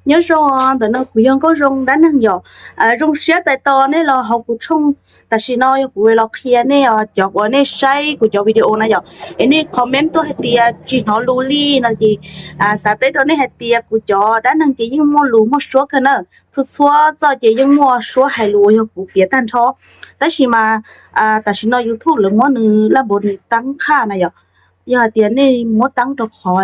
Nyob zoo, ntawm no kuv yog Nkauj Zoo dab neeg yom. Zoo siab txais tos nej los hauv kuv tshooj. Tam sim no yog kuv los qhia nej cov uas nej saib kuv cov video na yom, es nej comment tuaj hais tias tsis hnov lus li no ces xav teb rau nej hais tias kuv cov dab neeg ces yeej muaj lus muaj suab kawg na. Txhua txhua txoj ces yeej muaj suab hais lus uas yog kuv piav tag nrho. Tab sis mas tam sim no YouTube lawv muab nws laj npav nws tab qhaj na yom. Yog hais tias nej muab tab rau qhov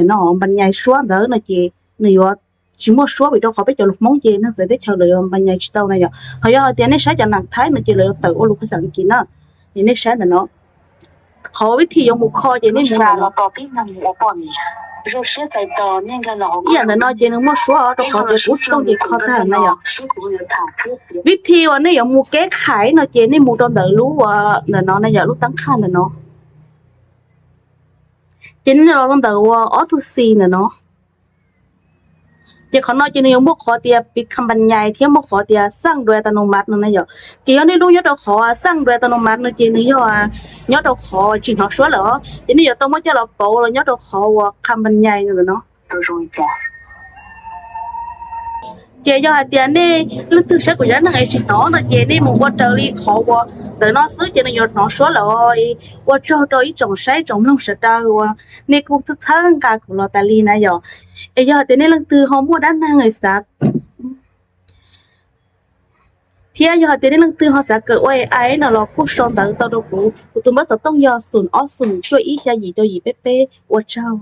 no npa nyai suab ntawd no ces nws yuav tsis muaj suab vim rau qhov peb cov lus Hmoob ces neeg txawv teb chaws lawv yuav npa nyai tsis tau na yom. Ho yog hais tias nej saib cov nam Thaib no ces lawv yuav tawm ua lus phaj xaj Askiv na. Es nej saib ntawm no, qhov vib thi yuav mus kho ces nej mus ntawm no. Ib yam ntawm no ces nws muaj suab rau qhov tias kuv xov tooj ces kho tag na yom. Vib thi uas nej yuav mus keb khais no ces nej mus rau ntawm lub uas ntawm no na yom, lub tab qhaj ntawm no. Ces nej los rau ntawm uas ob tug xis ntawm no. Ces qhov no ces nws yuav muaj qhov tias piv kha npa nyai thiab muaj qhov tias xaj dua tau nus mas no na yom. Ces yog nej lub nyob rau qhov xaj dua tau nus mas no ces nws yog nyob rau qhov tsis hnov suab lawm os, ces nej yuav tau muab coj los pauv los nyob rau qhov uas kha npa nyai no ntawm no. Ces yog hais tias nej leej twg saib kuv zaj neeg es tsis hnov no ces nej mus ua raws li qhov uas ntawm no xwb ces nws yuav hnov suab lawm. Ua tsaug rau ib tsoom saib tsoom mloog sawv daws uas nej kuj txhawb txhawb nqa kuv los tas li na yom. Es yog hais tias nej leej twg ho muaj dab neeg xav thiab yog hais tias nej leej twg ho xav kawm ua AI no los kuj sau ntawv tau rau kuv. Kuv tus npawb xov tooj yog xoom ob xoom cuaj ib xya yim rau yim peb peb. Ua tsaug.